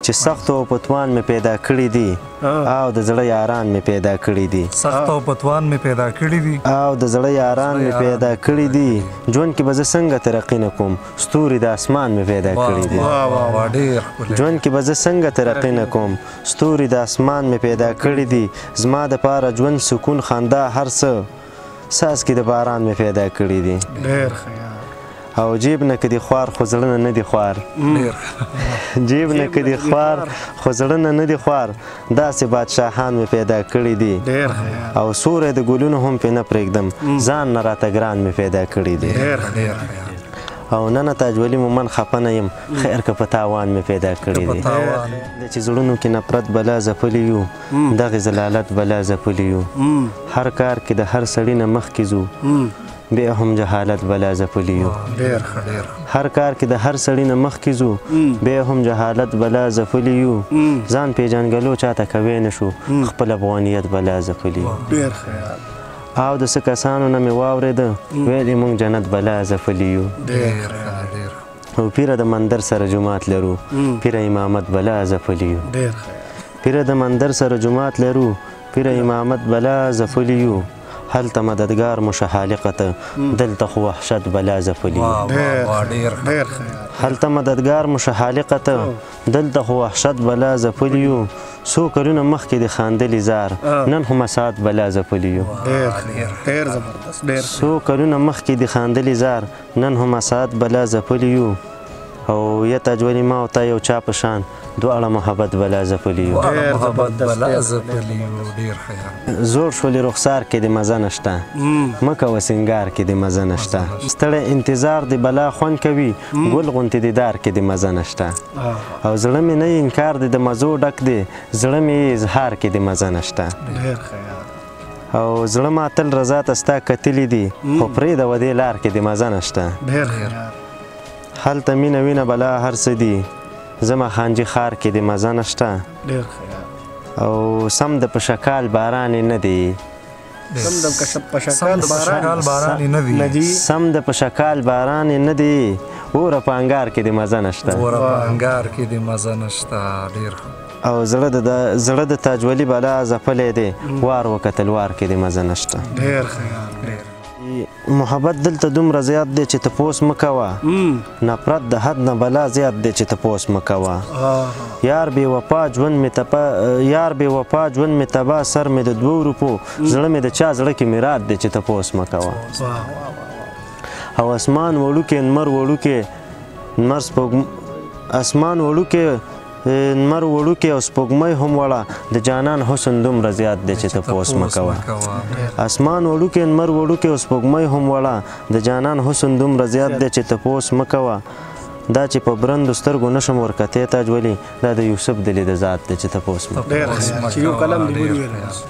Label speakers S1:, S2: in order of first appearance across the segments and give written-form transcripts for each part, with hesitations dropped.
S1: چې سخت او پتوان مې پیدا کړي دي او د زړه یاران مې پیدا کړي دي.
S2: سخت او پتوان مې پیدا کړي دي
S1: او د زړه یاران مې پیدا کړي دي. ژوند کې به زه څنګه ترقي نه کوم، ستوري د اسمان مې پیدا کړي دي. ژوند کې به زه څنګه ترقي نه کوم، ستوري د اسمان مې پیدا کړي دي. زما دپاره ژوند سکون خندا هر څه څاڅکي د باران مې پیدا کړي دي.
S3: ډېر ښه.
S1: او جیب نه که دي خوار خو زړه نه نه دي خوار، جیب نه که دي خوار خو زړه نه نه دي خوار، داسې بادشاهان مې پیدا کړي دي. او سوری د ګلونو هم پې نه پرېږدم، ځان نه راته ګران مې پیدا کړي دي. او نه نه تاج ولي مومن خفه نه یم، خیر که په تاوان مې پیدا کړي دي. چې زړونو کې نفرت بلا ځپلي یو، دغې ضلالت بلا ځپلي یو. هر کار کې د هر سړي نه مخکې ځو، بیا هم جهالت بلا ځپلي یو. هر کار کې د هر سړي نه مخکې ځو، بیا هم جهالت بلا ځپلي یو. ځان پیژنګلو چاته کوی نه شو، خپل افغانیت بلا ځپلي یو. او د څه کسانو نه مې واورېده، ویل یې موږ جنت بلا ځپلي یو. او پیره د مندر سره جومات لرو، پیره امامت بلا ځپلي یو. پیره د مندر سره جومات لرو، پیره امامت بلا ځپلي یو. هلته مددګار مو شه خالقه ته، دلته خو وحشت بلا ځپلي یو. هلته مددګار مو شه خالقه ته، دلته خو وحشت بلا ځپلي یو. څو کلونه مخکې دې خاندلي زار، نن خو مساعد بلا ځپلي یو. څو کلونه مخکې دې خاندلي زار، نن هم مساعد بلا ځپلي یو. او یا تاج ولي ما او تا یو چا په شان، دواړه محبت بلا ځپلي یو. زوړ شولې رخسار کې دې مزه نشته، مه کوه سینګار کې دې مزه نشته. ستړی انتظار دې بلا خوند کوي، ګل غوندې دیدار کې دې مزه نشته. او زړه مې نه انکار دې د مزو ډک دی، زړه مې اظهار کې دې مزه نشته. او زړه ما تل رضا ته ستا کتلي دي، خو پرېږده ودې لار کې دې مزه نشته. هلته مینه وینه بلا هر څه دي، زما خانجي ښار کې دې مزه نشته. او سم د پشکال باران یې نه دی،
S3: سم د پشکال باران نه دی،
S1: سم د پشکال باران یې نه دی، اوره په انګار کې دې مزه نشته.
S2: اوره په انګار کې دې مزه نشته. ډېر.
S1: او زړه د تاج ولي بلا ځپلی دی، وار وکتل وار کې دې مزه نشته.
S3: ډېر ښه.
S1: محبت دلته دومره زیات دی چې تپوس مه کوه، نفرت د حد نه بلا زیات دی چې تپوس مه کوه. یار بې وفا ژوند مې تپه، یار بې وفا ژوند مې تباه، سر مې د 2 روپو، زړه مې د چا زړه کې میرات دی چې تپوس مه کوه. او اسمان وړوکی نمر وړوکی نمر اسمان وړوکی نمر وړوکی او سپوږمۍ هم وړه، د جانان حسن دومره زیات دی چې تپوس مه کوه. اسمان وړوکی نمر وړوکی او سپوږمۍ هم وړه، د جانان حسن دومره زیات دی چې تپوس مه کوه. دا چې په برندو سترګو نشم ورکتې تاج ولي، دا د یوسف د لیده ذات دی چې تپوس مه کوه.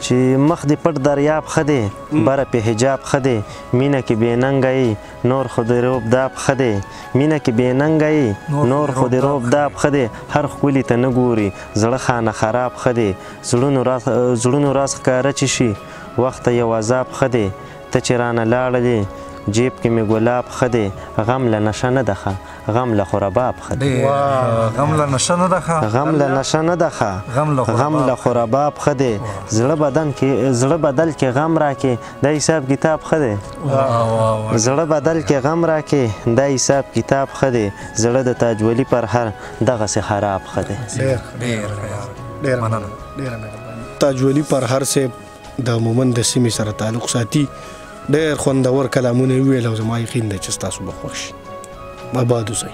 S1: چې مخ دې پټ دریاب ښه دی، بره پې حجاب ښه دی، مینه کې بې ننګه یې نور خو د روب داب ښه دی، مینه کې بې ننګه یې نور خو د روب داب ښه دی. هر ښکلي ته نه ګوري زړه خانه خراب ښه دی، زړونو راز ښکاره چې شي وخته یو عذاب ښه دی. ته چې رانه لاړلې جیب کې مې ګلاب ښه دی، غم له نشه نه ده ښه، غم له خو رباب ښه دی.
S2: غم له نشه نه ده ښه،
S1: غم له نشه نه ده ښه، غم له خو رباب ښه دی. زړه بدل کې غم راکې، دا حساب کتاب ښه دی. زړه بدل کې غم راکې، دا حساب کتاب ښه دی. زړه د تاج ولي پر هر دغسې خراب ښه دی.
S3: ډېر مننه. تاج ولي پر هر صاحب د مومند د سیمې سره تعلق ساتي، ډېر خوندور کلامونه یې وویل او زما یقین دی چې ستاسو به خوښ شي. آباد اوسئ.